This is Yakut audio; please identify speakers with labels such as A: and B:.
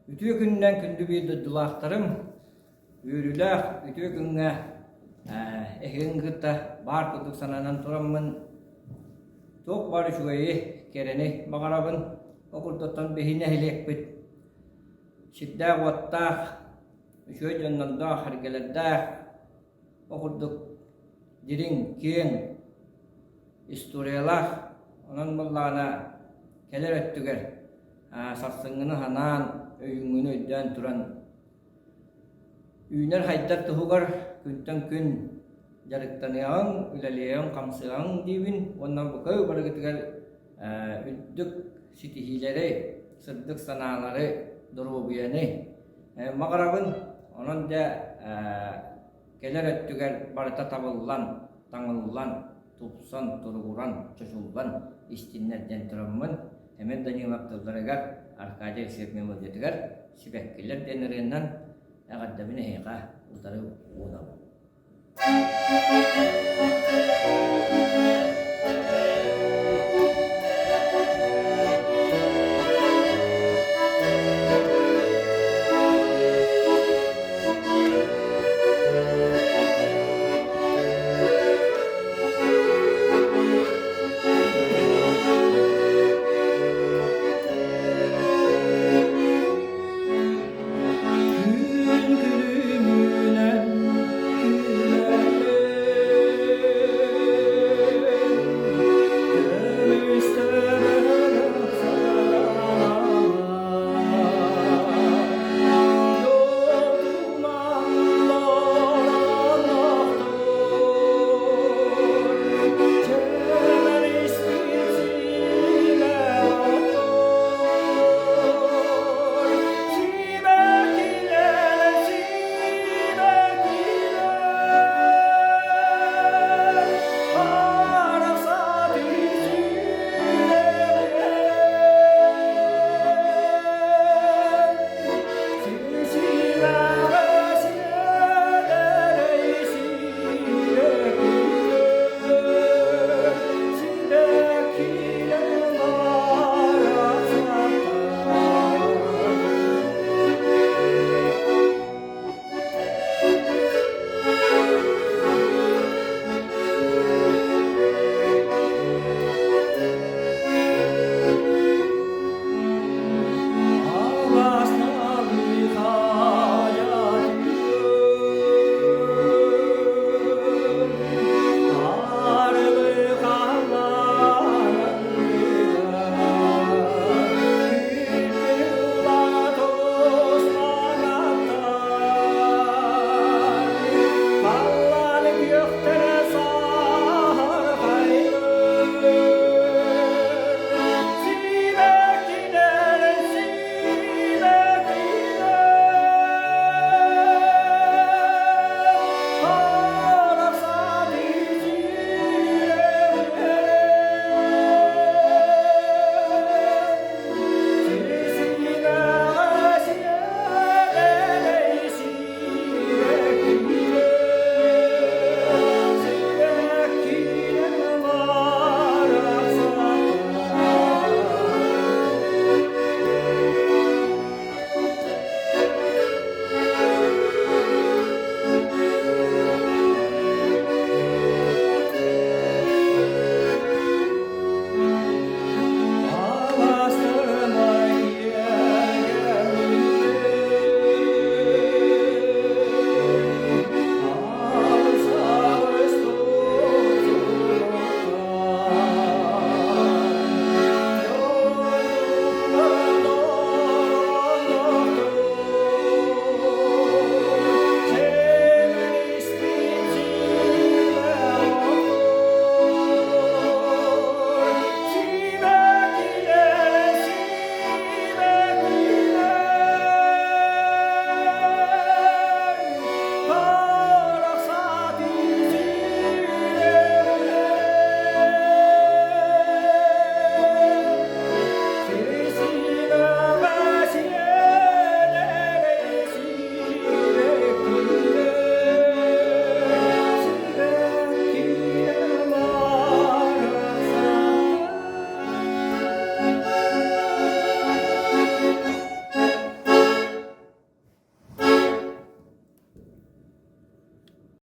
A: Үтүө күнүнэн күндү биир дойдулаахтарым, үөрүүлээх үтүө күҥҥэ эһигин кытта баар курдук сананан тураммын туох баар үчүгэйи, кэрэни баҕарабын. Ол курдуктан биһи нэһилиэкпит сирдээх-уоттаах, үчүгэй дьоннордоох, эргэлэрдээх, Ол курдук дириҥ, киэҥ историялаах, онон буоллаҕына кэлэр өттүгэр сарсыҥҥыны санаан, өйүүҥҥүнү өйдөөн туран үүнэр-хайдар туһугар күнтэн күн дьарыктаныаҕыҥ, үлэлиэҕиҥ, хамсыаҕыҥ диибин уонна бука барыгытыгар үрдүк ситиһиилэри, сырдык санаалары, доруобуйаны Баҕарабын, онон дьэ кэлэр өттүгэр барыта табыллан, таҥыллан, тупсан, туругуран, чочуллан истиннэр диэн тураммын, Эмин Данилов тылларыгар, Аркадий Алексеев мелодиятыгар «Сибэккилэр» диэн ырыаннан эҕэрдэбин эһиэхэ утары уунабын.